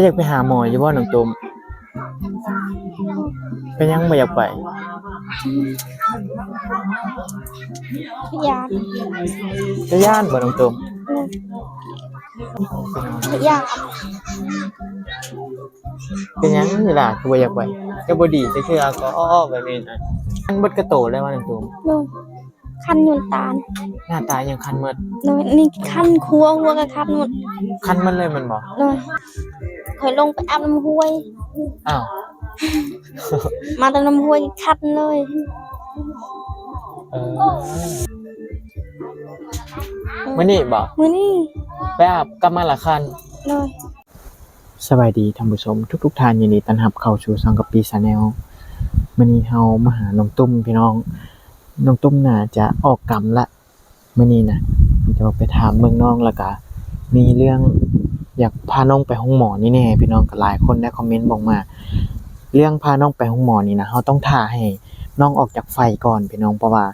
ຢາກໄປຫາໝໍຢູ່ບໍ່ນ້ອງຕຸ້ມ? ເປັນຫຍັງບໍ່ຢາກໄປ? ຢ້ານ. ເຈົ້າຢ້ານບໍ່ນ້ອງຕຸ້ມ? ເອີ ຢ້ານ. ເປັນຫຍັງນີ້ລະ ຄືບໍ່ຢາກໄປ? ເຈົ້າບໍ່ດີຈັກເທື່ອ ກໍອ້ອແບບນີ້ນະ. ຄັນເບິດກະໂຕແລ້ວວ່ານ້ອງຕຸ້ມ? ໂດຍ. ຄັນຍ້ອນຕານ. ໜ້າຕາຍັງຄັນໝົດ? ໂດຍ. ນີ້ຄັນຄົວ ຫົວກໍຄັນໝົດ. ຄັນໝົດເລີຍແມ່ນບໍ່? ໂດຍ. ຂ້ອຍລົງໄປອາບນ້ຳຫ້ວຍ. ອ້າວ. ມາແຕ່ນ້ຳຫ້ວຍຄັນເລີຍ. ເອີ. ມື້ນີ້ບໍ່? ມື້ນີ້. ໄປອາບ ກັບມາລະຄັນ. ໂດຍ. ສະບາຍດີທ່ານຜູ້ຊົມທຸກໆທ່ານ, ຍິນດີຕ້ອນຮັບເຂົ້າສູ່ຊ່ອງກະປິ Channel. ມື້ນີ້ເຮົາມາຫານ້ອງຕຸ້ມພີ່ນ້ອງ. ນ້ອງຕຸ້ມໜ້າຈະອອກກຳລະມື້ນີ້ນະ. ເຮົາຈະໄປຖາມເບິ່ງນ້ອງ ແລ້ວກະມີເລື່ອງຢາກພານ້ອງໄປໂຮງໝໍນີ້ແດ່ພີ່ນ້ອງ. ກະຫຼາຍຄົນໄດ້ຄອມເມັນບອກມາ ເລື່ອງພານ້ອງໄປໂຮງໝໍນີ້ນະ ເຮົາຕ້ອງຖ້າໃຫ້ນ້ອງອອກຈາກໄຟກ່ອນພີ່ນ້ອງ, ເພາະວ່າ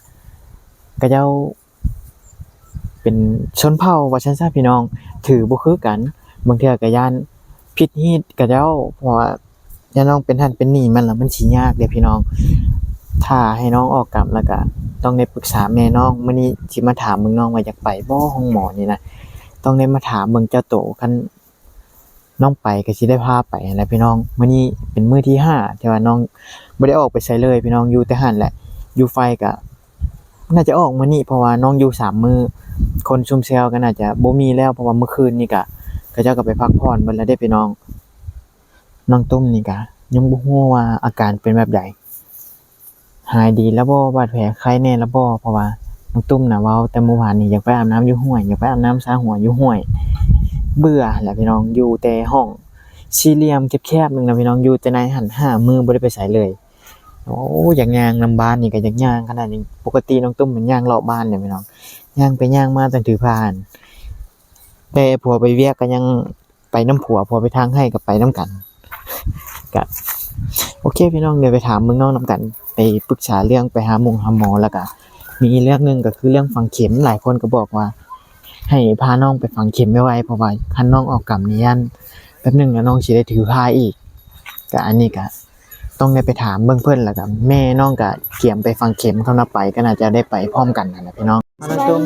ເຂົາເຈົ້າ ເປັນຊົນເຜົ່າວ່າຊັ້ນຊະພີ່ນ້ອງ, ຖືບໍ່ຄືກັນ. ບາງເທື່ອກໍຢ້ານຜິດຮີດເຂົາເຈົ້າ ເພາະວ່າຢ້ານນ້ອງເປັນຫັ້ນເປັນນີ້ມັນລະ ມັນຊິຍາກເດ້ພີ່ນ້ອງ. ຖ້າໃຫ້ນ້ອງອອກກຳ ແລ້ວກະຕ້ອງໄດ້ປຶກສາແມ່ນ້ອງ. ມື້ນີ້ຊິມາຖາມເບິ່ງນ້ອງວ່າຢາກໄປບໍ່ໂຮງໝໍນີ້ນະ, ຕ້ອງໄດ້ມາຖາມເບິ່ງເຈົ້າໂຕ. ຄັນ ນ້ອງໄປກໍຊິໄດ້ພາໄປຫັ້ນແຫຼະພີ່ນ້ອງ. ມື້ນີ້ເປັນມື້ທີຫ້າທີ່ວ່ານ້ອງບໍ່ໄດ້ອອກໄປໃສເລີຍພີ່ນ້ອງ, ຢູ່ແຕ່ຫັ້ນແຫຼະ. ຢູ່ໄຟກໍໜ້າຈະອອກມື້ນີ້ ເພາະວ່ານ້ອງຢູ່ສາມມື້, ຄົນຊຸມແຊວກໍໜ້າຈະບໍ່ມີແລ້ວ ເພາະວ່າມື້ຄືນນີ້ກໍ ເຂົາເຈົ້າກໍໄປພັກຜ່ອນເບິດແລ້ວເດ້ພີ່ນ້ອງ. ນ້ອງຕຸ້ມນີ້ກໍຍັງບໍ່ຮູ້ວ່າອາການເປັນແບບໃດ. ຫາຍດີແລ້ວບໍ່? ບາດແຜໄຄແນ່ແລ້ວບໍ່? ເພາະວ່ານ້ອງຕຸ້ມນະເວົ້າແຕ່ມື້ວານນີ້ ຢາກໄປອາບນ້ຳຢູ່ຫ້ວຍ, ຢາກໄປອາບນ້ຳສະຫົວຢູ່ຫ້ວຍ. ເບື່ອແຫຼະພີ່ນ້ອງ, ຢູ່ແຕ່ຫ້ອງສີ່ຫຼ່ຽມແຄບໆໜຶ່ງນະພີ່ນ້ອງ, ຢູ່ແຕ່ໃນຫັ້ນ ຫ້າມື້ບໍ່ໄດ້ໄປໃສເລີຍ. ໂອ້ ຢາກຍ່າງນຳບ້ານນີ້ກໍຢາກຍ່າງຂະໜາດນີ້. ປົກກະຕິນ້ອງຕຸ້ມມັນຍ່າງເລາະບ້ານເດ້ພີ່ນ້ອງ, ຍ່າງໄປຍ່າງມາຕ້ອງຖືພາ. ແຕ່ຜົວໄປວຽກກໍຍັງ ໄປນຳຜົວ, ຜົວໄປທາງໄຮ່ກໍໄປນຳກັນ. ກະໂອເຄພີ່ນ້ອງ, ດຽວໄປຖາມເບິ່ງນ້ອງນຳກັນ, ໄປປຶກສາເລື່ອງໄປຫາໝົງຫາໝໍ. ແລ້ວກະມີອີກເລື່ອງໜຶ່ງກໍຄືເລື່ອງຝັງເຂັມ. ຫຼາຍຄົນກໍບອກວ່າໃຫ້ພານ້ອງໄປຝັງເຂັມໄວໆ ເພາະວ່າຄັນນ້ອງອອກກຳນີ້ຢ້ານແປັບໜຶ່ງແລ້ວນ້ອງຊິໄດ້ຖືພາອີກ. ກະອັນນີ້ກະ ຕ້ອງໄດ້ໄປຖາມເບິ່ງເພິ່ນ. ແລ້ວກໍແມ່ນ້ອງກໍກຽມໄປຝັງເຂັມ, ຄັນວ່າໄປກໍໜ້າຈະໄດ້ໄປພ້ອມກັນຫັ້ນນະພີ່ນ້ອງ. ນ້ອງຕຸ້ມ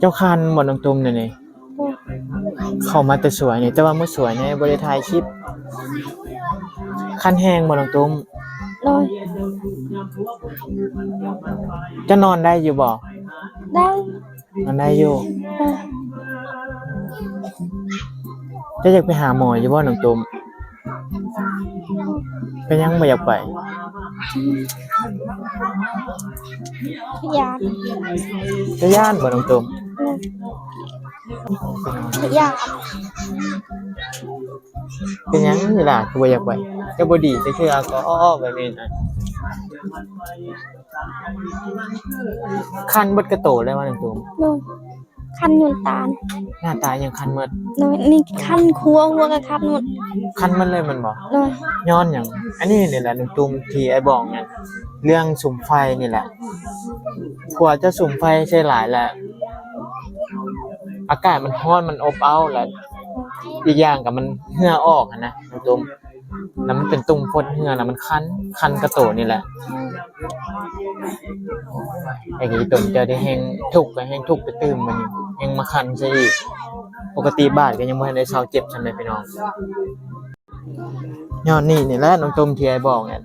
ເຈົ້າຄັນບໍ່ນ້ອງຕຸ້ມ ດຽວນີ້? ເຂົ້າມາແຕ່ສວຍນີ້, ແຕ່ວ່າມື້ສວຍນີ້ບໍ່ໄດ້ຖ່າຍຄລິບ. ຄັນແຮງບໍ່ນ້ອງຕຸ້ມ? ໂດຍ. ເຈົ້ານອນໄດ້ຢູ່ບໍ່? ໄດ້. ນອນໄດ້ຢູ່. ເຈົ້າຢາກໄປຫາໝໍຢູ່ບໍ່ນ້ອງຕຸ້ມ? ເປັນຫຍັງບໍ່ຢາກໄປ? ຢ້ານ. ເຈົ້າຢ້ານບໍ່ນ້ອງຕຸ້ມ? ຢ້ານ. ເປັນຫຍັງນີ້ລະ ຄືບໍ່ຢາກໄປ? ເຈົ້າບໍ່ດີຈັກເທື່ອ ກໍອ້ອແບບນີ້ນະ. ຄັນເບິດກະໂຕແລ້ວວ່ານ້ອງຕຸ້ມ? ໂດຍ. ຄັນຍ້ອນຕານ. ໜ້າຕາຍັງຄັນໝົດ? ໂດຍ. ນີ້ຄັນຄົວ ຫົວກໍຄັນໝົດ. ຄັນໝົດເລີຍແມ່ນບໍ່? ໂດຍ. ຍ້ອນຫຍັງ? ອັນນີ້ນີ້ແຫຼະນ້ອງຕຸ້ມ ທີ່ອ້າຍບອກນັ້ນ ເລື່ອງສຸມໄຟນີ້ແຫຼະ. ຜົວເຈົ້າສຸມໄຟໃສ່ຫຼາຍແລ້ວ ອາກາດມັນຮ້ອນ ມັນອົບເອົ້າ ແລ້ວອີກຢ່າງກໍມັນເຫື່ອອອກຫັ້ນນະນ້ອງຕຸ້ມ. ແລ້ວມັນເປັນຕຸ່ມຟົດເຫື່ອ ແລ້ວມັນຄັນ ຄັນກະໂຕນີ້ແຫຼະ. ໄອ້ທີ່ຕົນເຈົ້າໄດ້ແຮງທຸກ ກໍແຮງທຸກໄປຕື່ມ ມັນແຮງມາຄັນຊະອີກ. ປົກກະຕິບາດກໍຍັງບໍ່ທັນໄດ້ເຊົາເຈັບສ່ຳໃດພີ່ນ້ອງ. ຍ້ອນນີ້ນີ້ແຫຼະນ້ອງຕຸ້ມ ທີ່ອ້າຍບອກນັ້ນ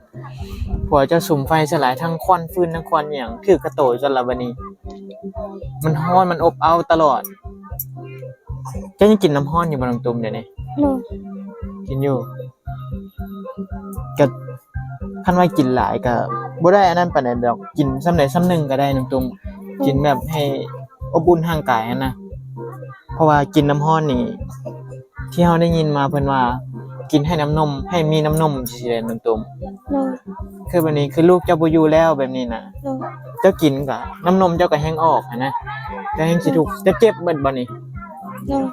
ຜົວເຈົ້າສຸມໄຟໃສ່ຫຼາຍ ທັງຄວັນຟືນ ທັງຄວັນຫຍັງ ຖືກກະໂຕຈົນລະບາດນີ້ ມັນຮ້ອນ ມັນອົບເອົ້າຕະຫຼອດ. ເຈົ້າຍັງກິນນ້ຳຮ້ອນຢູ່ບໍ່ນ້ອງຕຸ້ມ ດຽວນີ້? ໂດຍ. ກິນຢູ່. ກະຄັນວ່າກິນຫຼາຍກະບໍ່ໄດ້ອັນນັ້ນປານໃດດອກ, ກິນສ່ຳໃດສ່ຳໜຶ່ງກະໄດ້ນ້ອງຕຸ້ມ. ກິນແບບໃຫ້ອົບອຸ່ນຮ່າງກາຍຫັ້ນນະ. ເພາະວ່າກິນນ້ຳຮ້ອນນີ້ ທີ່ເຮົາໄດ້ຍິນມາເພິ່ນວ່າ ກິນໃຫ້ນ້ຳນົມ ໃຫ້ມີນ້ຳນົມ ຈັ່ງຊີ້ແຫຼະນ້ອງຕຸ້ມ. ໂດຍ. ຄືບາດນີ້ ຄືລູກເຈົ້າບໍ່ຢູ່ແລ້ວແບບນີ້ນະ. ໂດຍ. ເຈົ້າກິນກະນ້ຳນົມເຈົ້າກະແຮງອອກຫັ້ນນະ. ເຈົ້າແຮງຊິທຸກ ເຈົ້າເຈັບເບິດບໍ່ນີ້? ໂດຍ.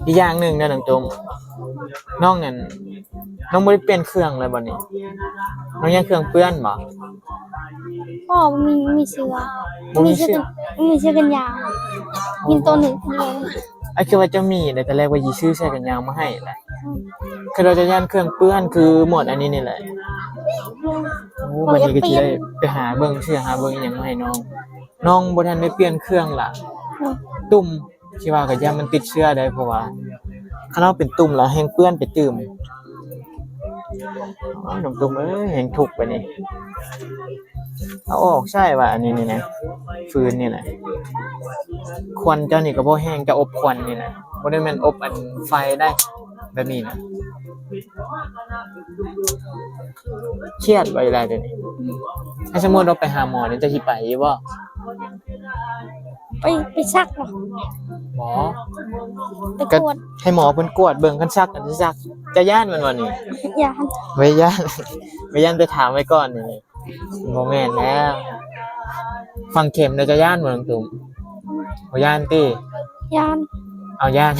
ອີກຢ່າງໜຶ່ງເດີນ້ອງຕຸ້ມ ນ້ອງນັ້ນ ນ້ອງບໍ່ໄດ້ປ່ຽນເຄື່ອງເລີຍບໍ່ນີ້? ນ້ອງຢ້ານເຄື່ອງເປື້ອນບໍ່? ບໍ່ມີ ມີເສື້ອ ບໍ່ມີເສື້ອ ມີເສື້ອກັນ ມີເສື້ອກັນຍາວ. ມີໂຕນີ້ ອ້າຍຄິດວ່າເຈົ້າມີແລ້ວ ຕອນແລກວ່າຊິຊື້ເສື້ອແຂນຍາວມາໃຫ້ແຫຼະ. ອືມ ຄືວ່າເຈົ້າຢ້ານເຄື່ອງເປື້ອນ ຄືໝົດອັນນີ້ນີ້ແຫຼະ. ໂອ້ ບັດນີ້ກໍຊິໄດ້ໄປຫາເບິ່ງເສື້ອ ຫາເບິ່ງອີ່ຫຍັງມາໃຫ້ນ້ອງ. ນ້ອງບໍ່ທັນໄດ້ປ່ຽນເຄື່ອງລະ. ອືມ ຕຸ່ມ ທີ່ວ່າກໍຢ້ານມັນຕິດເຊື້ອໄດ້ ເພາະວ່າຄັນເຮົາເປັນຕຸ່ມແລ້ວແຮ່ງເປື້ອນໄປຕື່ມ. ໂອ້ຍ ນ້ອງຕຸ່ມເອີຍ ແຮ່ງທຸກບາດນີ້. ເອົາອອກໃຊ້ວ່າ ອັນນີ້ນີ້ນະ ຟືນນີ້ນະ. ຄວັນເຈົ້ານີ້ກໍບໍ່ແຫ້ງ ເຈົ້າອົບຄວັນນີ້ນະ ບໍ່ໄດ້ແມ່ນອົບອັນໄຟໄດ໋ ແບບນີ້ນະ. ຄຽດບໍ່ອີ່ຫຼ້າດຽວນີ້? ຖ້າສົມມຸດວ່າໄປຫາໝໍນີ້ ເຈົ້າຊິໄປຢູ່ບໍ່? ໄປ ໄປສັກບໍ? ບໍ່ ໄປກວດ ໃຫ້ໝໍເພິ່ນກວດເບິ່ງ. ຄັນສັກກໍຊິສັກ. ເຈົ້າຢ້ານແມ່ນບໍ່ນີ້? ຢ້ານ ບໍ່ຢ້ານ ບໍ່ຢ້ານ ໄປຖາມໄວ້ກ່ອນນີ້. ບໍ່ແມ່ນແລ້ວ ຝັງເຂັມແລ້ວເຈົ້າຢ້ານບໍ່ ນ້ອງຕຸ່ມ? ບໍ່ຢ້ານຕິ? ຢ້ານ. ເອົາ ຢ້ານ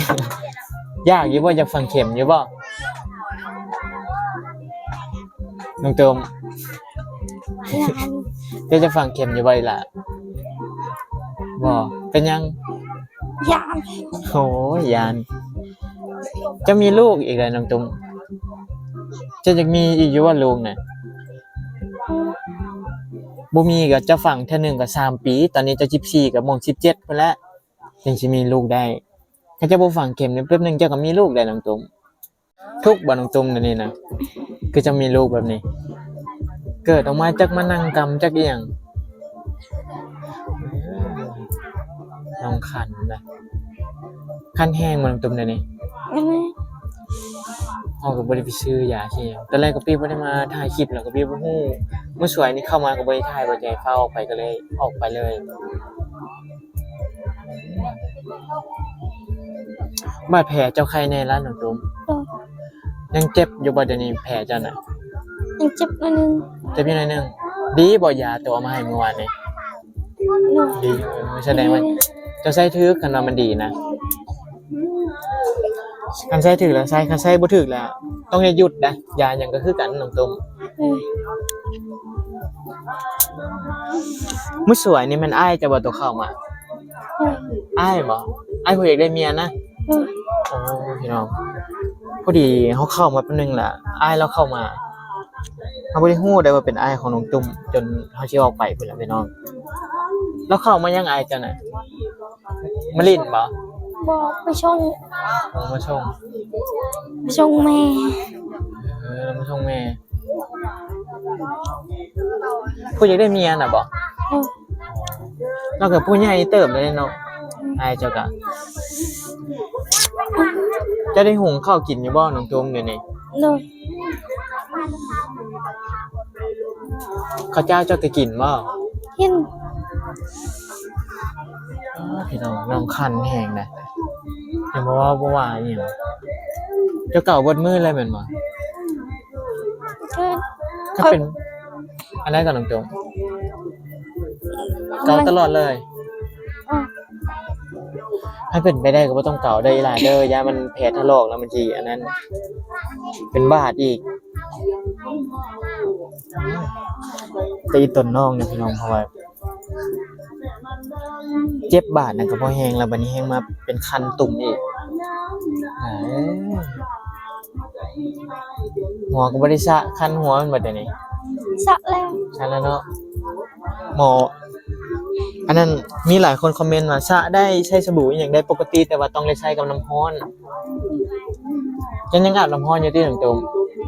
ຢາກຢູ່ບໍ່? ຢາກຝັງເຂັມຢູ່ບໍ່ ນ້ອງຕຸ່ມ? ຢ້ານ. ເຈົ້າຈະຝັງເຂັມຢູ່ບໍ່ອີ່ຫຼ້າ? ບໍ່. ເປັນຫຍັງ? ຢ້ານ. ໂອ້ຍ ຢ້ານ. ເຈົ້າມີລູກອີກແລ້ວ ນ້ອງຕຸ່ມ? ເຈົ້າຢາກມີອີກຢູ່ບໍ່ ລູກນະ? ບໍ່ມີກໍເຈົ້າຝັງເທື່ອໜຶ່ງກໍສາມປີ ຕອນນີ້ເຈົ້າສິບສີ່ ກໍໝ່ອງສິບເຈັດພຸ້ນແຫຼະ ຈຶ່ງຊິມີລູກໄດ້. ຄັນເຈົ້າບໍ່ຝັງເຂັມນີ້ ແປັບໜຶ່ງເຈົ້າກໍມີລູກໄດ້ ນ້ອງຕຸ່ມ. ທຸກບໍ່ ນ້ອງຕຸ່ມ ດຽວນີ້ນະ? ຄືຈະມີລູກແບບນີ້ ເກີດອອກມາຈັກມານັ່ງກຳຈັກອີ່ຫຍັງ. ນ້ອງຄັນນະ ຄັນແຮງບໍ່ ນ້ອງຕຸ່ມ ດຽວນີ້? ອືມ ເຮົາກໍບໍ່ໄດ້ໄປຊື້ຢາຊື້ຫຍັງ. ຕອນແລກກໍປີ້ບໍ່ໄດ້ມາຖ່າຍຄລິບ ແລ້ວກໍປີ້ບໍ່ຮູ້. ມື້ສວຍນີ້ເຂົ້າມາກໍບໍ່ໄດ້ຖ່າຍ ບໍ່ໄດ້ຟ້າວອອກໄປ ກໍເລີຍອອກໄປເລີຍ. ບາດແຜເຈົ້າໄຄແດ່ລະ ນ້ອງຕຸ່ມ? ໂດຍ. ຍັງເຈັບຢູ່ບໍ່ ດຽວນີ້ແຜເຈົ້ານະ? ຍັງເຈັບໜ້ອຍໜຶ່ງ. ເຈັບຢູ່ໜ້ອຍໜຶ່ງ. ດີບໍ່ ຢາໂຕເອົາມາໃຫ້ມື້ວານນີ້? ໂດຍ. ດີ. ເອີ ສະແດງວ່າເຈົ້າໃຊ້ຖືກ ຄັນວ່າມັນດີນະ. ຄັນໃຊ້ຖືກແລ້ວໃຊ້ ຄັນໃຊ້ບໍ່ຖືກແລ້ວຕ້ອງໄດ້ຢຸດໄດ໋. ຢາຫຍັງກໍຄືກັນ ນ້ອງຕຸ່ມ. ອືມ ມື້ສວຍນີ້ແມ່ນອ້າຍເຈົ້າບໍ່ໂຕເຂົ້າມາ? ອືມ ອ້າຍບໍ່? ອ້າຍຜູ້ຢາກໄດ້ເມຍນະ? ອືມ ໂອ້ ພີ່ນ້ອງ ພໍດີເຮົາເຂົ້າມາແປັບໜຶ່ງລະ ອ້າຍລາວເຂົ້າມາ. ເຮົາບໍ່ໄດ້ຮູ້ໄດ໋ວ່າເປັນອ້າຍຂອງນ້ອງຕຸ່ມ ຈົນເຮົາຊິອອກໄປພຸ້ນລະ ພີ່ນ້ອງ. ລາວເຂົ້າມາຫຍັງ ອ້າຍເຈົ້ານະ? ມາຫຼິ້ນບໍ່? ບໍ່ ໄປສົ່ງ. ໂອ້ ມາສົ່ງ ໄປສົ່ງແມ່. ເອີ ມາສົ່ງແມ່. ຜູ້ຢາກໄດ້ເມຍນະບໍ? ເອີ ລາວກໍຜູ້ໃຫຍ່ເຕີບແລ້ວເນາະ. ອືມ ອ້າຍເຈົ້າກະ ເຈົ້າໄດ້ຫຸງເຂົ້າກິນຢູ່ບໍ່ ນ້ອງຕຸ່ມ ດຽວນີ້? ໂດຍ. ເຂົ້າເຈົ້າເຈົ້າກໍກິນບໍ່? ກິນ. ອ້າ ພີ່ນ້ອງ ນ້ອງຄັນແຮງນະ ຍັງບໍ່ເວົ້າບໍ່ວ່າອີ່ຫຍັງ. ເຈົ້າເກົາເບິດມື້ເລີຍແມ່ນບໍ່? ຄື ຄັນເປັນ ອັນໃດກໍນ້ອງຈົງ ເກົາຕະຫຼອດເລີຍ. ອືມ ຖ້າເປັນໄປໄດ້ກໍບໍ່ຕ້ອງເກົາເດີອີ່ຫຼ້າເດີ ຢ້ານມັນແຜຖະຫຼອກແລ້ວມັນຊິອັນນັ້ນ ເປັນບາດອີກ. ແຕ່ອີ່ຕົນນ້ອງນີ້ພີ່ນ້ອງ ເພາະວ່າເຈັບບາດນັ້ນກໍພໍແຮງແລ້ວ ບາດນີ້ແຮງມາເປັນຄັນຕຸ່ມອີກ. ຫົວກໍບໍ່ໄດ້ສະ ຄັນຫົວແມ່ນບໍ່ດຽວນີ້? ສະແລ້ວ ສະແລ້ວເນາະ. ໝໍ ອັນນັ້ນ ມີຫຼາຍຄົນຄອມເມັນວ່າ ສະໄດ້ ໃຊ້ສະບູອີ່ຫຍັງໄດ້ປົກກະຕິ ແຕ່ວ່າຕ້ອງໄດ້ໃຊ້ກັບນ້ຳຮ້ອນ. ເຈົ້າຍັງອາບນ້ຳຮ້ອນຢູ່ຕິ ນ້ອງໂຕມ?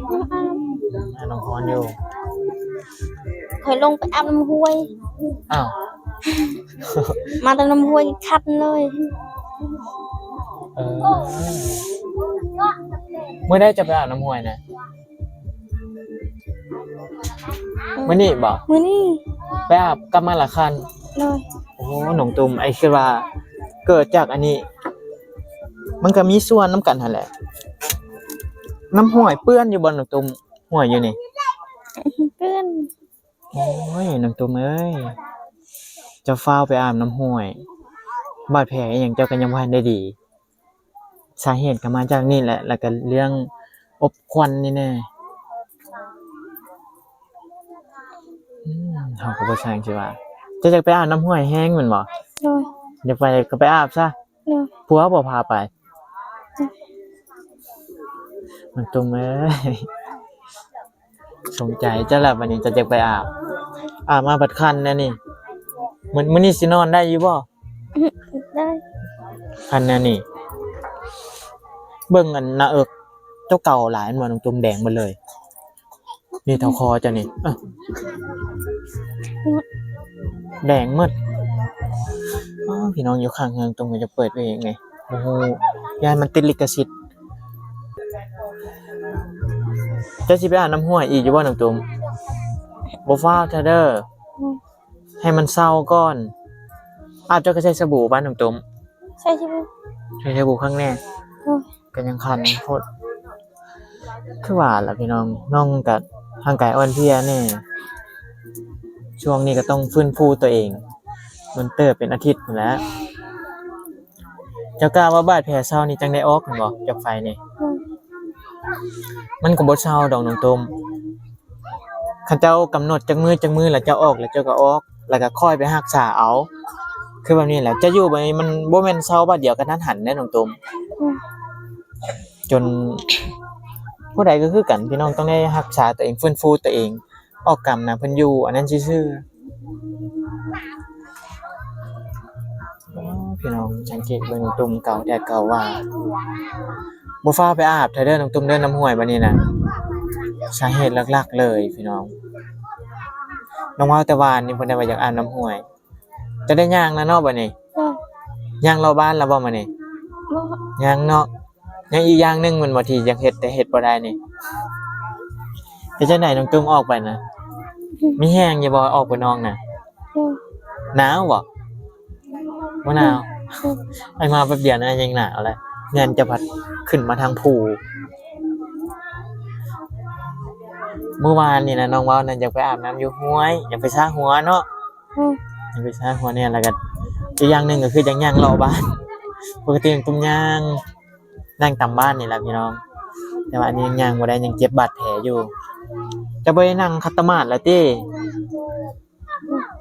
ອາບ ອາບນ້ຳຮ້ອນຢູ່. ຂ້ອຍລົງໄປອາບນ້ຳຫ້ວຍ. ອ້າວ ມາແຕ່ນ້ຳຫ້ວຍຄັນເລີຍ. ເອີ ມື້ໃດເຈົ້າໄປອາບນ້ຳຫ້ວຍນະ? ມື້ນີ້ບໍ? ມື້ນີ້ ໄປອາບກັບມາລະຄັນ. ໂດຍ. ໂອ້ ນ້ອງຕຸ່ມ ອ້າຍຄິດວ່າເກີດຈາກອັນນີ້ ມັນກໍມີສ່ວນນຳກັນຫັ້ນແຫຼະ. ນ້ຳຫ້ວຍເປື້ອນຢູ່ບໍ່ນ້ອງຕຸ່ມ? ຫ້ວຍຢູ່ນີ້ ເປື້ອນ. ໂອ້ຍ ນ້ອງຕຸ່ມເອີຍ ເຈົ້າຟ້າວໄປອາບນ້ຳຫ້ວຍ ບາດແຜອີ່ຫຍັງເຈົ້າກໍຍັງບໍ່ທັນໄດ້ດີ. ສາເຫດກໍມາຈາກນີ້ແຫຼະ ແລ້ວກໍເລື່ອງອົບຄວັນນີ້ແນ່. ອືມ ເຮົາກໍບໍ່ຊ່າງຊິວ່າ. ເຈົ້າຢາກໄປອາບນ້ຳຫ້ວຍແຮງແມ່ນບໍ່? ໂດຍ. ຢາກໄປກໍໄປອາບຊະ. ໂດຍ. ຜົວບໍ່ພາໄປ? ອືມ ນ້ອງຕຸ້ມເອີຍ ສົມໃຈເຈົ້າລະ ບັດນີ້ເຈົ້າຢາກໄປອາບ ອາບມາບັດຄັນແນວນີ້. ມື້ ມື້ນີ້ຊິນອນໄດ້ຢູ່ບໍ່? ອືມ ໄດ້. ຄັນແນວນີ້ ເບິ່ງອັນໜ້າເອິກເຈົ້າເກົ່າຫຼາຍແມ່ນບໍ່ ນ້ອງຕຸ້ມ? ແດງໝົດເລີຍ. ນີ້ເທົ່າຄໍເຈົ້ານີ້ ເອີ ແດງໝົດ. ອ້າວ ພີ່ນ້ອງຢູ່ຂ້າງເຮືອນ ຕຸ້ມກໍຈະເປີດເພງນີ້ ບໍ່ຮູ້ ຢ້ານມັນຕິດລິຂະສິດ. ເຈົ້າຊິໄປອາບນ້ຳຫ້ວຍອີກຢູ່ບໍ່ ນ້ອງຕຸ້ມ? ບໍ່ຟ້າວເທື່ອເດີ ອືມ ໃຫ້ມັນເຊົາກ່ອນ. ອາບເຈົ້າກໍໃຊ້ສະບູບໍ່ ນ້ອງຕຸ້ມ? ໃຊ້ສະບູ ໃຊ້ສະບູຄັກແນ່. ອືມ ກໍຍັງຄັນໂພດ. ຄືວ່າລະພີ່ນ້ອງ ນ້ອງກະຮ່າງກາຍອ່ອນເພຍແດ່ ຊ່ວງນີ້ກໍຕ້ອງຟື້ນຟູຕົວເອງ ດົນເຕີບເປັນອາທິດພຸ້ນແຫຼະ. ເຈົ້າກະວ່າບາດແຜເຊົານີ້ຈັ່ງໄດ້ອອກແມ່ນບໍ່? ຈອກໄຟນີ້ ອືມ ມັນກໍບໍ່ເຊົາດອກ ນ້ອງຕຸ້ມ. ເຂົາເຈົ້າກຳນົດຈັກມື້ ຈັກມື້ ແລ້ວເຈົ້າອອກ ແລ້ວເຈົ້າກໍອອກ ແລ້ວກໍຄ່ອຍໄປຮັກສາເອົາ. ຄືແບບນີ້ແຫຼະ ຈະຢູ່ແບບນີ້ມັນບໍ່ແມ່ນເຊົາບາດດຽວກະທັນຫັນເດ້ ນ້ອງຕຸ້ມ. ອືມ ຈົນ ຜູ້ໃດກໍຄືກັນ ພີ່ນ້ອງຕ້ອງໄດ້ຮັກສາຕົວເອງ ຟື້ນຟູຕົວເອງ ອອກກຳນຳເພິ່ນຢູ່ ອັນນັ້ນຊື່ໆ. ໂອ້ ພີ່ນ້ອງສັງເກດເບິ່ງ ນ້ອງຕຸ້ມເກົ່າແທ້ເກົ່າວ່າ ບໍ່ຟ້າວໄປອາບເທື່ອເດີ ນ້ອງຕຸ້ມເດີ ນ້ຳຫ້ວຍບັດນີ້ນະ. ສາເຫດຫຼັກໆເລີຍພີ່ນ້ອງ ນ້ອງເວົ້າແຕ່ວານນີ້ ເພິ່ນໄດ້ວ່າຢາກອາບນ້ຳຫ້ວຍ. ຈະໄດ້ຍ່າງແລ້ວເນາະບັດນີ້? ເຈົ້າ. ຍ່າງເລາະບ້ານແລ້ວບໍ່ມື້ນີ້? ບໍ່. ຍັງເນາະ. ຍັງອີກຢ່າງໜຶ່ງແມ່ນບໍ່ ທີ່ຢາກເຮັດແຕ່ເຮັດບໍ່ໄດ້ນີ້? ເຮັດຈັ່ງໃດນ້ອງຕຸ້ມອອກໄປນະ? ມີແຮງຢູ່ບໍ່ອອກໄປນອກນະ? ເຈົ້າ. ໜາວບໍ່? ບໍ່ໜາວ. ເຈົ້າ. ອ້າຍມາແປັບດຽວນະຍັງໜາວແລ້ວ ແມ່ນຈະພັດຂຶ້ນມາທາງພູ. ມື້ວານນີ້ນະ ນ້ອງເວົ້ານະ ຢາກໄປອາບນ້ຳຢູ່ຫ້ວຍ ຢາກໄປສະຫົວເນາະ. ອືມ ຍັງໄປຊາກຫົວແນ່ ແລ້ວກໍອີກຢ່າງໜຶ່ງກໍຄືຢາກຍ່າງເລາະບ້ານ. ປົກກະຕິນ້ອງຕຸ້ມຍ່າງ ຍ່າງຕາມບ້ານນີ້ແຫຼະພີ່ນ້ອງ ແຕ່ວ່າອັນນີ້ຍັງຍ່າງບໍ່ໄດ້ ຍັງເຈັບບາດແຜຢູ່. ເຈົ້າບໍ່ໄດ້ນັ່ງຂັດຕະໝາດລະຕິ?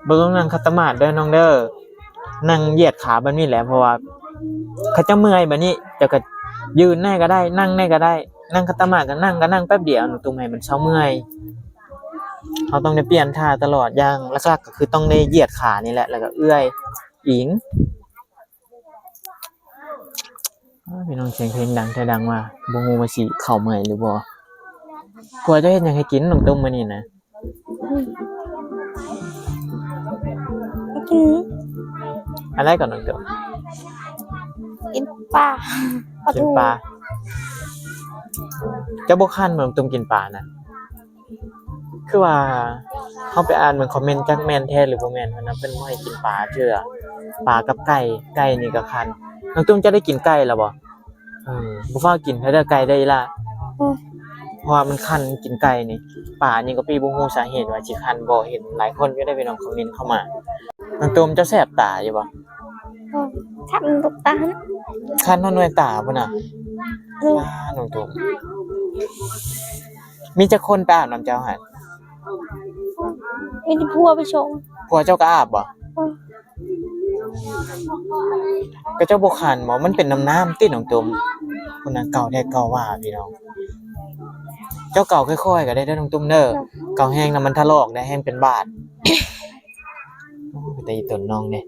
ບໍ່ຕ້ອງນັ່ງຂັດຕະໝາດເດີນ້ອງເດີ ນັ່ງຢຽດຂາແບບນີ້ແຫຼະ ເພາະວ່າເຂົາເຈົ້າເມື່ອຍແບບນີ້ ເຈົ້າກໍຢືນແນ່ກໍໄດ້ ນັ່ງແນ່ກໍໄດ້. ນັ່ງຂັດຕະໝາດກໍນັ່ງ ກໍນັ່ງແປັບດຽວ ນ້ອງຕຸ້ມ ໃຫ້ມັນເຊົາເມື່ອຍ. ເຮົາຕ້ອງໄດ້ປ່ຽນທ່າຕະຫຼອດ ຢ່າງຫຼັກໆກໍຄືຕ້ອງໄດ້ຢຽດຂານີ້ແຫຼະ ແລ້ວກໍເອື້ອຍອີງ. ອ້າ ພີ່ນ້ອງ ສຽງເພງດັງແທ້ດັງວ່າ ບໍ່ຮູ້ວ່າຊິເຂົ້າເມື່ອຍຫຼືບໍ່. ຜົວເຈົ້າເຮັດຫຍັງໃຫ້ກິນ ນ້ອງຕຸ້ມ ມື້ນີ້ນະ? ອືມ ກິນ ອັນໃດກ່ອນ ນ້ອງຕຸ້ມ? ກິນປາ ກິນປາ. ເຈົ້າບໍ່ຄັນບໍ່ ນ້ອງຕຸ້ມ ກິນປານະ? ຄືວ່າເຮົາໄປອ່ານເບິ່ງຄອມເມັນ ຈັກແມ່ນແທ້ຫຼືບໍ່ແມ່ນຫັ້ນນະ ເພິ່ນບໍ່ໃຫ້ກິນປາເທື່ອ ປາກັບໄກ່ ໄກ່ນີ້ກໍຄັນ. ນ້ອງຕຸ້ມ ເຈົ້າໄດ້ກິນໄກ່ແລ້ວບໍ່? ເອີ ບໍ່ຟ້າວກິນເທື່ອເດີ ໄກ່ເດີອີ່ຫຼ້າ ອືມ ເພາະວ່າມັນຄັນ ກິນໄກ່ນີ້. ປານີ້ກໍພີ່ ບໍ່ຮູ້ສາເຫດວ່າຊິຄັນບໍ່ ເຫັນຫຼາຍຄົນຢູ່ເດ້ພີ່ນ້ອງ ຄອມເມັນເຂົ້າມາ. ນ້ອງຕຸ້ມ ເຈົ້າແສບຕາຢູ່ບໍ່? ອືມ ຄັນລູກຕາ ຄັນຮອດໜ່ວຍຕາພຸ້ນນະ. ອືມ ອ້າ ນ້ອງຕຸ້ມ ມີຈັກຄົນໄປອາບນຳເຈົ້າຫັ້ນ? ມີແຕ່ຜົວໄປສົ່ງ. ຜົວເຈົ້າກໍອາບບໍ່? ອືມ ກໍເຈົ້າບໍ່ຄັນບໍ່? ມັນເປັນນ້ຳນ້ຳຕິ ນ້ອງຕຸ້ມ. ຜູ້ນາງເກົ່າແທ້ເກົ່າວ່າພີ່ນ້ອງ. ເຈົ້າເກົ່າຄ່ອຍໆກໍໄດ້ເດີ ນ້ອງຕຸ້ມເດີ. ເກົ່າແຮງນະມັນຖະຫຼອກໄດ້ ແຮງເປັນບາດ. ໂອ້ ແຕ່ອີ່ຕົນນ້ອງເດ້.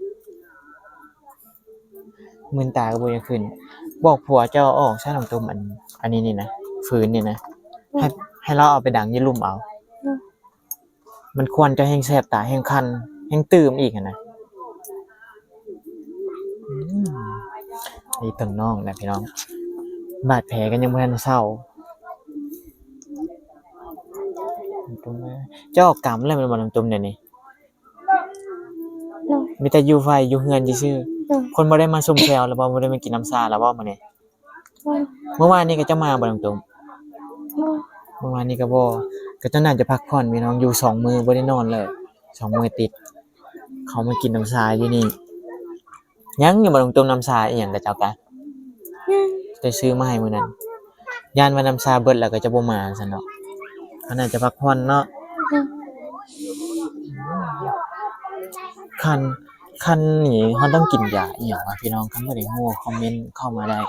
ມື່ນຕາກໍບໍ່ຢາກຂຶ້ນ. ບອກຜົວເຈົ້າອອກຊະ ນ້ອງຕຸ້ມ ອັນ ອັນນີ້ນີ້ນະ ຟືນນີ້ນະ ໃຫ້ ໃຫ້ລາວເອົາໄປດັງຢູ່ລຸ່ມເອົາ. ອືມ ມັນຄວັນຈະແຮງແສບຕາ ແຮງຄັນ ແຮງຕື່ມອີກຫັ້ນນະ. ອືມ ອີ່ຕົນນ້ອງນະພີ່ນ້ອງ ບາດແຜກໍຍັງບໍ່ທັນເຊົາ. ເຈົ້າອອກກຳແລ້ວແມ່ນບໍ່ ນ້ອງຕຸ້ມ ດຽວນີ້? ໂດຍ ມີແຕ່ຢູ່ໄຟຢູ່ເຮືອນຊື່ໆ. ໂດຍ ຄົນບໍ່ໄດ້ມາຊົມແຊວແລ້ວບໍ່? ບໍ່ໄດ້ມາກິນນ້ຳຊາແລ້ວບໍ່ມື້ນີ້? ໂດຍ ມື້ວານນີ້ເຂົາເຈົ້າມາບໍ່ ນ້ອງຕຸ້ມ? ບໍ່ ມື້ວານນີ້ກໍບໍ່. ເຂົາເຈົ້າໜ້າຈະພັກຜ່ອນພີ່ນ້ອງ ຢູ່ສອງມື້ບໍ່ໄດ້ນອນເລີຍ ສອງມື້ຕິດ. ເຂົາມາກິນນ້ຳຊາຢູ່ນີ້. ຍັງຢູ່ບໍ່ ນ້ອງຕຸ້ມ ນ້ຳຊາອີ່ຫຍັງເຂົາເຈົ້າກະ? ຍັງ ໄດ້ຊື້ມາໃຫ້ມື້ນັ້ນ. ຢ້ານວ່ານ້ຳຊາເບິດແລ້ວກໍຈະບໍ່ມາຊັ້ນເນາະ. ເຂົາໜ້າຈະພັກຜ່ອນເນາະ. ອືມ ຄັນ ຄັນນີ້ເຮົາຕ້ອງກິນຢາອີ່ຫຍັງວະພີ່ນ້ອງ? ຄັນຜູ້ໃດຮູ້ຄອມເມັນເຂົ້າມາໄດ້.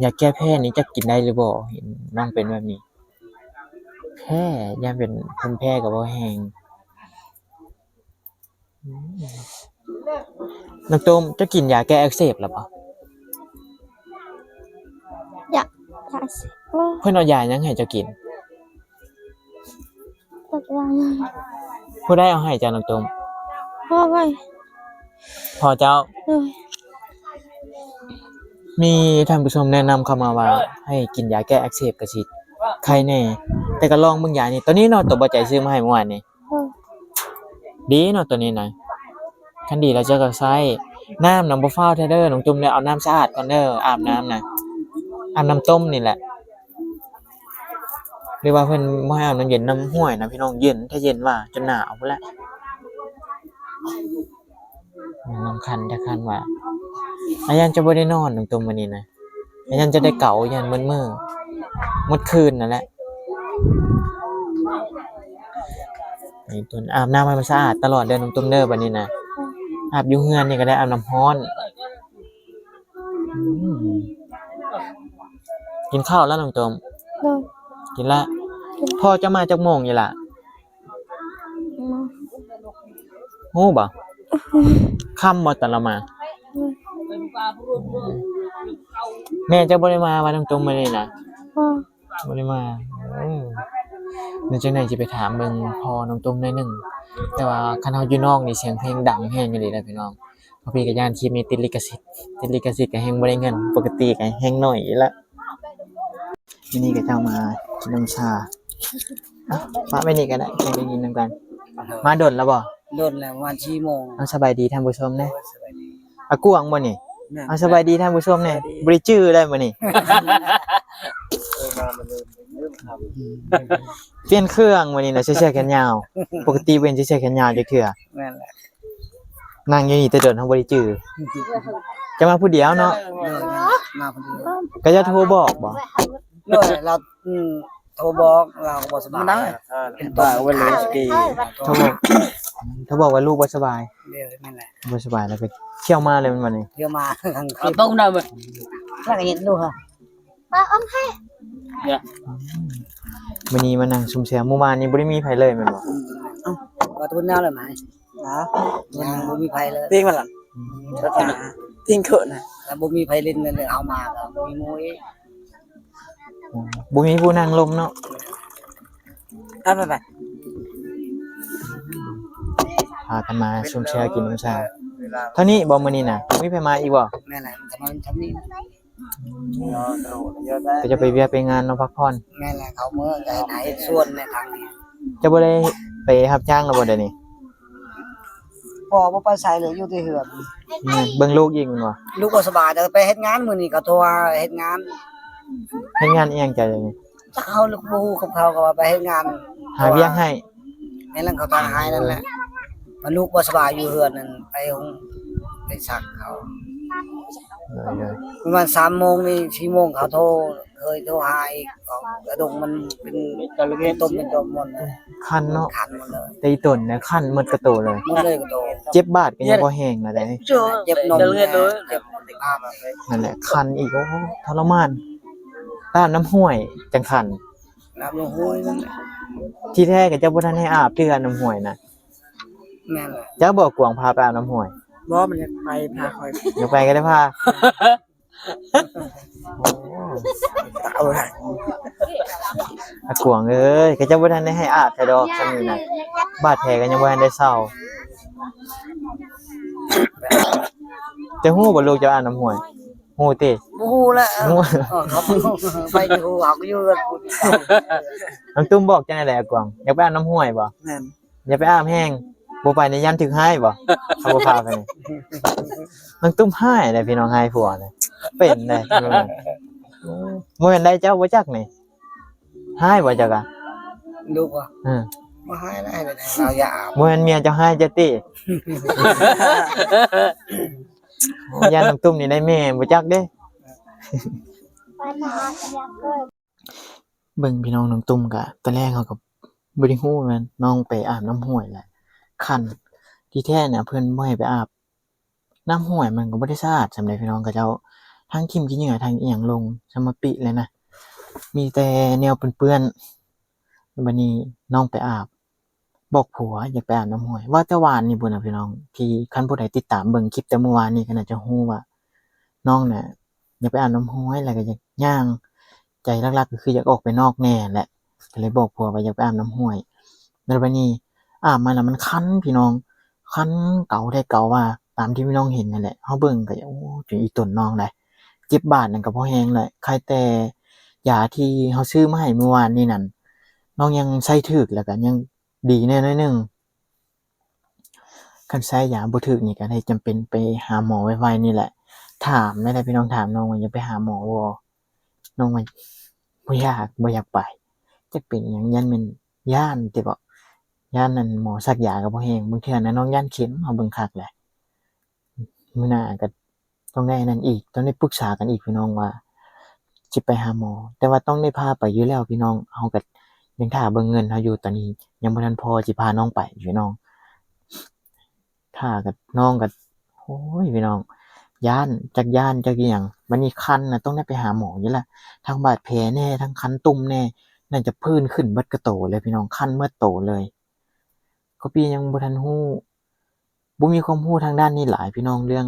ຢາແກ້ແພ້ນີ້ຈັກກິນໄດ້ຫຼືບໍ່? ເຫັນນ້ອງເປັນແບບນີ້ ແພ້ ຢ້ານເປັນພູມແພ້ກໍບໍ່ແຮງ. ອືມ ນ້ອງຕຸ້ມ ເຈົ້າກິນຢາແກ້ອັກເສບແລ້ວບໍ່? ຢາ ຢາອັກເສບ ໂອ້ ເພິ່ນເອົາຢາຫຍັງໃຫ້ເຈົ້າກິນ? ຈັກຢາຫຍັງ. ຜູ້ໃດເອົາໃຫ້ເຈົ້າ ນ້ອງຕຸ້ມ? ພໍ່ໄວ້. ພໍ່ເຈົ້າ? ໂດຍ. ມີທ່ານຜູ້ຊົມແນະນຳເຂົ້າມາວ່າ ໃຫ້ກິນຢາແກ້ອັກເສບກະຊິໄຄແດ່, ແຕ່ກໍລອງເບິ່ງຢານີ້ ໂຕນີ້ເນາະ ໂຕບໍ່ໃຈຊື້ມາໃຫ້ເມື່ອວານນີ້. ໂດຍ. ດີເນາະໂຕນີ້ນະ ຄັນດີແລ້ວເຈົ້າກໍໃຊ້. ນ້ຳນະບໍ່ຟ້າວແທ້ເດີນ້ອງຕຸ້ມເດີ, ເອົານ້ຳສະອາດກ່ອນເດີ ອາບນ້ຳນະ ອາບນ້ຳຕົ້ມນີ້ແຫຼະ. ຫຼືວ່າເພິ່ນບໍ່ໃຫ້ອາບນ້ຳເຢັນ ນ້ຳຫ້ວຍນະພີ່ນ້ອງ, ເຢັນ ຖ້າເຢັນວ່າຈົນໜາວພຸ້ນແຫຼະ. ນ້ຳຄັນ ຖ້າຄັນວ່າ ອາ ຢ້ານເຈົ້າບໍ່ໄດ້ນອນນ້ອງຕຸ້ມມື້ນີ້ນະ, ອາ ຢ້ານເຈົ້າໄດ້ເກົາ ຢ້ານໝົດມື້ ໝົດຄືນນັ້ນແຫຼະ. ໃຫ້ຕົນອາບນ້ຳໃຫ້ມັນສະອາດຕະຫຼອດເດີນ້ອງຕຸ້ມເດີ ບັດນີ້ນະ. ອາບຢູ່ເຮືອນນີ້ກໍໄດ້ ອາບນ້ຳຮ້ອນ. ອືມ ກິນເຂົ້າແລ້ວນ້ອງຕຸ້ມ? ໂດຍ. ກິນລະ. ພໍ່ເຈົ້າມາຈັກໂມງນີ້ລະ? ອືມ ຮູ້ບໍ່? ຄ່ຳບໍ່ຕອນລາວມາ? ອືມ ແມ່ເຈົ້າບໍ່ໄດ້ມາວ່ານ້ອງຕຸ້ມມື້ນີ້ນະ? ບໍ່ ບໍ່ໄດ້ມາ. ເອີ ແລ້ວຈັ່ງໃດຊິໄປຖາມເບິ່ງພໍ່ນ້ອງຕຸ້ມໜ້ອຍໜຶ່ງ. ແຕ່ວ່າຄັນເຮົາຢູ່ນອກນີ້ ສຽງເພງດັງແຮງອີ່ຫຼີເດ້ພີ່ນ້ອງ. ພໍ່ພີ່ກໍຢ້ານຄລິບນີ້ຕິດລິຂະສິດ, ຕິດລິຂະສິດກໍແຮງບໍ່ໄດ້ເງິນ, ປົກກະຕິກໍແຮງໜ້ອຍຢູ່ລະ. ມື້ນີ້ກໍເຈົ້າມາກິນນ້ຳຊາ. ເອົ້າ ປະໄວ້ນີ້ກໍໄດ້ ໄດ້ຍິນນຳກັນ. ມາດົນແລ້ວບໍ່? ດົນແລ້ວ ປະມານສີ່ໂມງ. ເອົາ ສະບາຍດີທ່ານຜູ້ຊົມແດ່. ສະບາຍດີ. ອາກວງບໍ່ນີ້? ເອົາ ສະບາຍດີທ່ານຜູ້ຊົມແດ່. ສະບາຍດີ. ບໍ່ໄດ້ຈື່ໄດ້ມື້ນີ້. ເອີ ມາມື້ນີ້ລືມ ລືມຄຳ. ປ່ຽນເຄື່ອງມື້ນີ້ນະ ໃສ່ເສື້ອແຂນຍາວ. ປົກກະຕິບໍ່ເຫັນໃສ່ເສື້ອແຂນຍາວຈັກເທື່ອ. ແມ່ນແຫຼະ. ນັ່ງຢູ່ນີ້ແຕ່ດົນ ເຮົາບໍ່ໄດ້ຈື່. ເຈົ້າມາຜູ້ດຽວເນາະ? ໂດຍ ມາຜູ້ດຽວ. ກໍເຈົ້າໂທບອກບໍ່? ໂດຍ ລາວ ອືມ ໂທບອກ ລາວກໍບໍ່ສະບາຍ. ໂທບອກ ໂທບອກວ່າລູກບໍ່ສະບາຍ. ໂດຍ ແມ່ນແຫຼະ. ບໍ່ສະບາຍ ແລ້ວກໍທ່ຽວມາເລີຍແມ່ນບໍ່ນີ້? ທ່ຽວມາ. ເອົາຕົງນຳ ລາວກໍເຮັດລູກ. ປ້າອ້ອມໃຫ້. ມື້ນີ້ມານັ່ງຊຸມແຊວ. ມື້ວານນີ້ບໍ່ໄດ້ມີໃຜເລີຍແມ່ນບໍ່? ອືມ ເອົ້າ ວ່າຕົວແນວແລ້ວນະ ນະ ຍັງບໍ່ມີໃຜເລີຍ. ຕິງມັນລະ ອືມ ຕິງເຂີນນະ ແລ້ວບໍ່ມີໃຜຫຼິ້ນນຳເຮົາມາ ກໍບໍ່ມີໝູ່ອີກ. ອືມ ບໍ່ມີຜູ້ນັ່ງລົມເນາະ. ໄປໆໆ ພາກັນມາຊຸມແຊວກິນນ້ຳຊາ. ເທົ່ານີ້ບໍ່ມື້ນີ້ນະ? ມີໃຜມາອີກບໍ່? ແມ່ນແຫຼະ ຈະມາເທົ່ານີ້. ກໍຈະໄປວຽກໄປງານເນາະ ພັກຜ່ອນ. ແມ່ນແຫຼະ ເຂົາເມືອກໍເຮັດໄຮ່ເຮັດສວນໃນທາງນີ້. ເຈົ້າບໍ່ໄດ້ໄປຮັບຈ້າງແລ້ວບໍ່ດຽວນີ້? ບໍ່ ບໍ່ໄປໃສເລີຍ ຢູ່ແຕ່ເຮືອນ. ແມ່ນ ເບິ່ງລູກອີກແມ່ນບໍ່? ລູກບໍ່ສະບາຍ ແຕ່ໄປເຮັດງານ ມື້ນີ້ເຂົາໂທຫາເຮັດງານ. ເຮັດງານອີ່ຫຍັງເຈົ້າດຽວນີ້? ຈັກ ເຮົາກໍບໍ່ຮູ້ກັບເຂົາ ກໍວ່າໄປເຮັດງານ ຫາວຽກໃຫ້. ແມ່ນແລ້ວ ເຂົາທາງໃຫ້ນັ້ນແຫຼະ ວ່າລູກບໍ່ສະບາຍຢູ່ເຮືອນນັ້ນ ໄປໂຮງ ໄປສັກເຂົາ. ໂດຍໆ ປະມານສາມໂມງນີ້ ສີ່ໂມງເຂົາໂທ ເຄີຍໂທຫາອີກ ເຂົາກະດົງມັນເປັນ ເປັນຕົມເປັນຕົມໝົດ. ຄັນເນາະ ຄັນໝົດເລີຍ. ແຕ່ອີ່ຕົນນະຄັນໝົດກະໂຕເລີຍ. ໝົດເລີຍກະໂຕ. ເຈັບບາດກໍຍັງບໍ່ແຮງລະເດ້. ເຈັບນົມ ເຈັບ ນັ້ນແຫຼະ ຄັນອີກ. ໂອ້ ທໍລະມານ. ໄປອາບນ້ຳຫ້ວຍຈັ່ງຄັນ. ອາບນ້ຳຫ້ວຍນັ້ນແຫຼະ. ທີ່ແທ້ກໍເຈົ້າບໍ່ທັນໃຫ້ອາບເທື່ອ ນ້ຳຫ້ວຍນະ. ແມ່ນແຫຼະ. ເຈົ້າບໍ່ ກວາງພາໄປອາບນ້ຳຫ້ວຍ? ບໍ່ ມັນຢາກໄປ ພາຂ້ອຍ. ຢາກໄປກໍໄດ້ພາ. ໂອ້ ຕາຍແລ້ວ ອາກວາງເອີຍ ກໍເຈົ້າບໍ່ທັນໄດ້ໃຫ້ອາບແທ້ດອກ ຊ່ຳນີ້ນະ ບາດແຜກໍຍັງບໍ່ທັນໄດ້ເຊົາ. ເຈົ້າຮູ້ບໍ່ ລູກເຈົ້າອາບນ້ຳຫ້ວຍ? ຮູ້ຕິ? ບໍ່ຮູ້ແຫຼະ. ຮູ້ ເອີ ເຂົາໄປຢູ່ ເຮົາກໍຢູ່ເຮືອນ. ນ້ອງຕຸ້ມບອກຈັ່ງໃດແຫຼະ ອາກວາງ ຢາກໄປອາບນ້ຳຫ້ວຍບໍ່? ແມ່ນ. ຢ່າໄປອາບແຮງ ບໍ່ໄປນີ້ຢ້ານຖືກຮ້າຍບໍ່ ຖ້າບໍ່ພາໄປນີ້. ນ້ອງຕຸ້ມຮ້າຍເດ້ພີ່ນ້ອງ ຮ້າຍຜົວເດ້ ເປັນເດ້. ບໍ່ແມ່ນໃດ ເຈົ້າບໍ່ຈັກນີ້ ຮ້າຍບໍ່ຈັກອະ ລູກບໍ່? ເອີ ບໍ່ຮ້າຍ ຮ້າຍແລ້ວ ເຮົາຢ່າອາບ. ບໍ່ແມ່ນເມຍເຈົ້າຮ້າຍເຈົ້າຕິ? ໂອ້ ຢ້ານນ້ອງຕຸ້ມນີ້ໄດ້ແມ່ ບໍ່ຈັກເດ້. ເບິ່ງພີ່ນ້ອງ ນ້ອງຕຸ້ມກະ ຕອນແລກເຮົາກໍບໍ່ໄດ້ຮູ້ວ່ານ້ອງໄປອາບນ້ຳຫ້ວຍແຫຼະ ຄັນ ທີ່ແທ້ນະເພິ່ນບໍ່ໃຫ້ໄປອາບ ນ້ຳຫ້ວຍມັນກໍບໍ່ໄດ້ສະອາດສ່ຳໃດພີ່ນ້ອງ ເຂົາເຈົ້າທັງຖິ້ມຂີ້ເຫຍື້ອທັງອີ່ຫຍັງລົງ ສະມາປິເລີຍນະ ມີແຕ່ແນວເປື້ອນໆ. ບັດນີ້ນ້ອງໄປອາບ ບອກຜົວຢາກໄປອາບນ້ຳຫ້ວຍ ເວົ້າແຕ່ວານນີ້ພຸ້ນນະພີ່ນ້ອງ ທີ່ຄັນຜູ້ໃດຕິດຕາມເບິ່ງຄລິບແຕ່ມື້ວານນີ້ກໍໜ້າຈະຮູ້ວ່າ ນ້ອງນະຢາກໄປອາບນ້ຳຫ້ວຍ ແລ້ວກໍຢາກຍ່າງ ໃຈຫຼັກໆກໍຄືຢາກອອກໄປນອກແດ່ແຫຼະ ກໍເລີຍບອກຜົວວ່າຢາກໄປອາບນ້ຳຫ້ວຍ. ແລ້ວບັດນີ້ອາບມາແລ້ວມັນຄັນພີ່ນ້ອງ ຄັນເກົາແທ້ເກົາວ່າ ຕາມທີ່ພີ່ນ້ອງເຫັນນັ້ນແຫຼະ ເຮົາເບິ່ງກໍ ໂອ້ ຈົນອີ່ຕົນນ້ອງໄດ໋ ເຈັບບາດນັ້ນກໍພໍແຮງແຫຼະ ໄຄແຕ່ຢາທີ່ເຮົາຊື້ມາໃຫ້ມື້ວານນີ້ນັ້ນ ນ້ອງຍັງໃຊ້ຖືກ ແລ້ວກໍຍັງດີແດ່ໜ້ອຍໜຶ່ງ. ຄັນໃຊ້ຢາບໍ່ຖືກນີ້ກໍໄດ້ຈຳເປັນໄປຫາໝໍໄວໆນີ້ແຫຼະ. ຖາມແດ່ໆ ພີ່ນ້ອງ ຖາມນ້ອງວ່າຢາກໄປຫາໝໍບໍ່? ນ້ອງວ່າບໍ່ຢາກ ບໍ່ຢາກໄປ. ຈັກເປັນຫຍັງ ຢ້ານແມ່ນ ຢ້ານຕິເບາະ ຢ້ານອັນໝໍສັກຢາກໍບໍ່ແຮງ. ບາງເທື່ອນະນ້ອງຢ້ານເຂັມ ເຮົາເບິ່ງຄັກແຫຼະ. ມື້ໜ້າກໍຕ້ອງໄດ້ອັນນັ້ນອີກ ຕ້ອງໄດ້ປຶກສາກັນອີກພີ່ນ້ອງວ່າຊິໄປຫາໝໍ ແຕ່ວ່າຕ້ອງໄດ້ພາໄປຢູ່ແລ້ວພີ່ນ້ອງ. ເຮົາກໍຍັງຖ້າເບິ່ງເງິນເຮົາຢູ່ ຕອນນີ້ຍັງບໍ່ທັນພໍຊິພານ້ອງໄປພີ່ນ້ອງ. ຖ້າກັບນ້ອງກໍ ໂອ້ຍ ພີ່ນ້ອງ ຢ້ານ ຈັກຢ້ານຈັກອີ່ຫຍັງ. ບັດນີ້ຄັນນະ ຕ້ອງໄດ້ໄປຫາໝໍຢູ່ລະ ທັງບາດແຜແດ່ ທັງຄັນຕຸ່ມແດ່ ໜ້າຈະຜື່ນຂຶ້ນເບິດກະໂຕເລີຍພີ່ນ້ອງ ຄັນເບິດໂຕເລີຍ. ກໍປີຍັງບໍ່ທັນຮູ້ ບໍ່ມີຄວາມຮູ້ທາງດ້ານນີ້ຫຼາຍພີ່ນ້ອງ ເລື່ອງ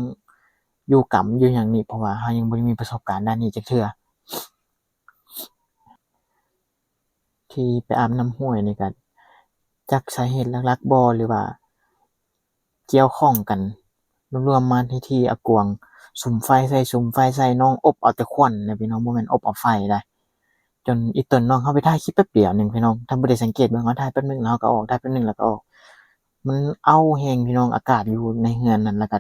ຢູ່ກຳຢູ່ຫຍັງນີ້ ເພາະວ່າເຮົາຍັງບໍ່ໄດ້ມີປະສົບການດ້ານນີ້ຈັກເທື່ອ. ທີ່ໄປອາບນ້ຳຫ້ວຍນີ້ກໍຈັກສາເຫດຫຼັກໆບໍ່ ຫຼືວ່າກ່ຽວຂ້ອງກັນລວມໆມາໃນທີ່ອາກວງສຸມໄຟໃສ່ ສຸມໄຟໃສ່ ນ້ອງອົບເອົາແຕ່ຄວັນນະພີ່ນ້ອງ ບໍ່ແມ່ນອົບເອົາໄຟໄດ໋. ຈົນອີ່ຕົນນ້ອງເຮົາໄປຖ່າຍຄລິບແປັບດຽວໜຶ່ງພີ່ນ້ອງ ຖ້າບໍ່ໄດ້ສັງເກດເບິ່ງ ເຮົາຖ່າຍແປັບໜຶ່ງແລ້ວເຮົາກໍອອກ ຖ່າຍແປັບໜຶ່ງແລ້ວກໍອອກ. ມັນເອົ້າແຮງພີ່ນ້ອງ ອາກາດຢູ່ໃນເຮືອນນັ້ນ ແລ້ວກໍ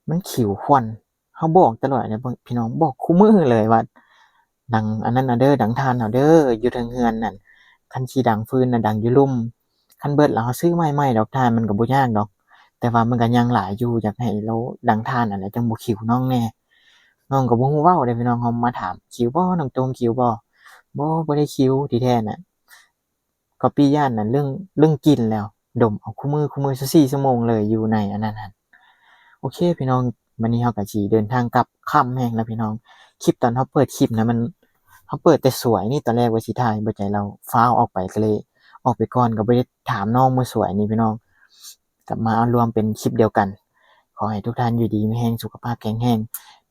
ມັນຂິວຄວັນ. ເຮົາບອກຕະຫຼອດເດ້ພີ່ນ້ອງ ບອກຄູ່ມື້ເລີຍວ່າ ດັງອັນນັ້ນເອົາເດີ ດັງຖ່ານເອົາເດີ ຢູ່ເທິງເຮືອນນັ້ນ ຄັນຊິດັງຟືນນະດັງຢູ່ລຸ່ມ. ຄັນເບິດແລ້ວເຮົາຊື້ໃໝ່ໆດອກ ຖ່ານມັນກໍບໍ່ຍາກດອກ ແຕ່ວ່າມັນກໍຍັງຫຼາຍຢູ່ ຢາກໃຫ້ລາວດັງຖ່ານຫັ້ນແຫຼະ ຈັ່ງບໍ່ຂິວນ້ອງແດ່. ນ້ອງກໍບໍ່ຮູ້ເວົ້າເດ້ພີ່ນ້ອງ ເຮົາມາຖາມ ຂິວບໍ່ ນ້ອງໂຈມຂິວບໍ່? ບໍ່ ບໍ່ໄດ້ຂິວ ທີ່ແທ້ນະ ກໍປີຢ້ານນັ້ນ ເລື່ອງ ເລື່ອງກິ່ນແລ້ວ ດົມເອົາຄູ່ມື້ ຄູ່ມື້ຊາວສີ່ຊົ່ວໂມງເລີຍ ຢູ່ໃນອັນນັ້ນຫັ້ນ. ໂອເຄພີ່ນ້ອງ ບັດນີ້ເຮົາກໍຊິເດີນທາງກັບ ຄ່ຳແຮງແລ້ວພີ່ນ້ອງ. ຄລິບຕອນເຮົາເປີດຄລິບນະ ມັນ ເຮົາເປີດແຕ່ສວຍນີ້ ຕອນແລກວ່າຊິຖ່າຍ ບໍ່ໃຈລາວຟ້າວອອກໄປ ກໍເລີຍອອກໄປກ່ອນ ກໍບໍ່ໄດ້ຖາມນ້ອງມື້ສວຍນີ້ພີ່ນ້ອງ. ກັບມາເອົາລວມເປັນຄລິບດຽວກັນ. ຂໍໃຫ້ທຸກທ່ານຢູ່ດີມີແຮງ ສຸຂະພາບແຂງແຮງ.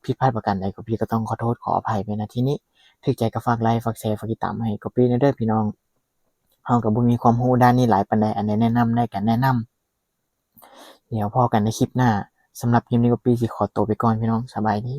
ຜິດພາດປະການໃດກໍ ພີ່ກໍຕ້ອງຂໍໂທດຂໍອະໄພໄວ້ ນະທີ່ນີ້. ຖືກໃຈກໍຝາກໄລ ຝາກແຊ ຝາກຕິດຕາມໃຫ້ກໍປີ້ແດ່ເດີພີ່ນ້ອງ. ເຮົາກໍບໍ່ມີຄວາມຮູ້ດ້ານນີ້ຫຼາຍປານໃດ ອັນໃດແນະນຳໄດ້ກໍແນະນຳ. ດຽວພໍ້ກັນໃນຄລິບໜ້າ. ສຳລັບຄລິບນີ້ກໍປີ້ຊິຂໍໂຕໄປກ່ອນພີ່ນ້ອງ. ສະບາຍດີ.